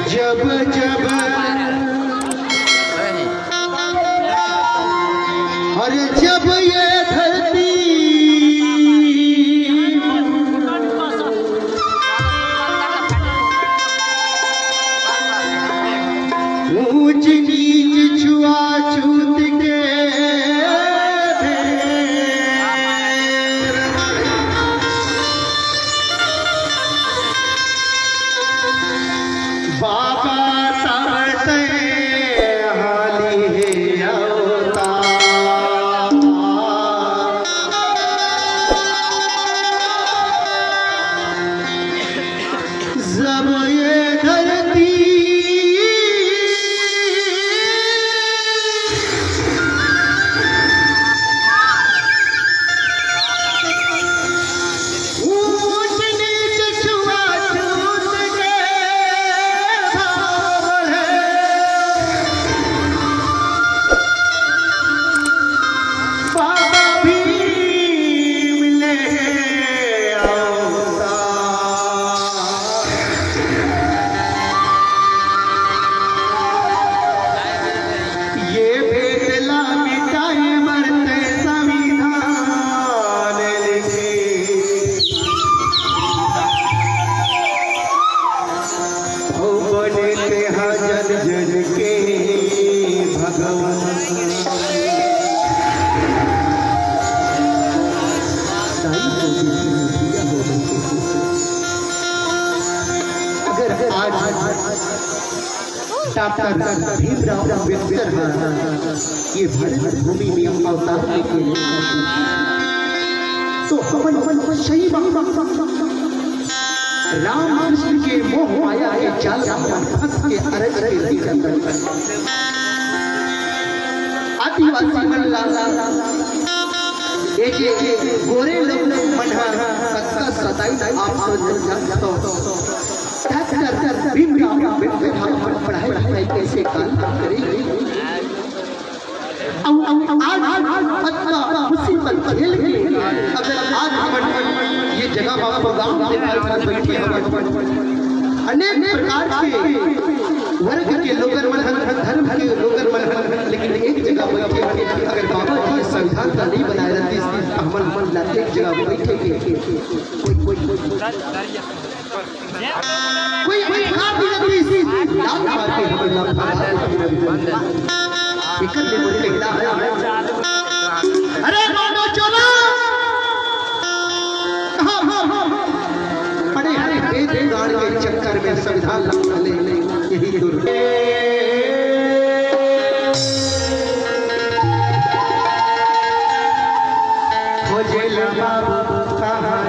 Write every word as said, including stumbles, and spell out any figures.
जब जब अरे जब ये धरती ऊंच नीच छुआछूत के ढेर बाबा तब ते हाली हे अवतार। जब ये धरती ऊंच नीच छुआछूत के भाव बढ़े। बाबा भीम ले अवतार। ये भेद ला मिटाए बर ते संविधान लिखे। हो बने तेहा जन जन के भगवान। अगर आज डॉक्टर भीमराव अम्बेडकर ह ये भारत भूमि में अवतार लेके तो हमन सही राम कृष्ण के मोह माया के जाल में फंस के अरज के रही जाथन। आदिवासी मन ला ये जे गोरे लोग मन ह कतका सताई आप सोच सकथव। डॉक्टर भीमराव अम्बेडकर ह अपन पढ़ाई लिखाई कैसे काल करे। अउ, अउ, अउ आज, आज अतना खुशी कर खेल के अगर आज हमन ये जगह म प्रोग्राम देखत हन, बैठे हन, अनेक प्रकार के वर्ग के लोगन मन हन, धर्म के लोगन मन हन, लेकिन एक जगह बैठे हन। अगर बाबा जी संविधान ला नहीं बनाए रहतिस त हमन मन ला एक जगह बैठे के कोई, कोई, कोई कोई, कोई खा भी लेती इसी लात मार के हमर लात मार के एकर ले बोल के गिरा है। अरे मानो चोला। हाँ, हाँ, हाँ, हाँ। अरे, अरे, बेटे गाड़ के चक्कर में संविधान लगा ले, ले, यही दूर। हो जेला बाबू कहाँ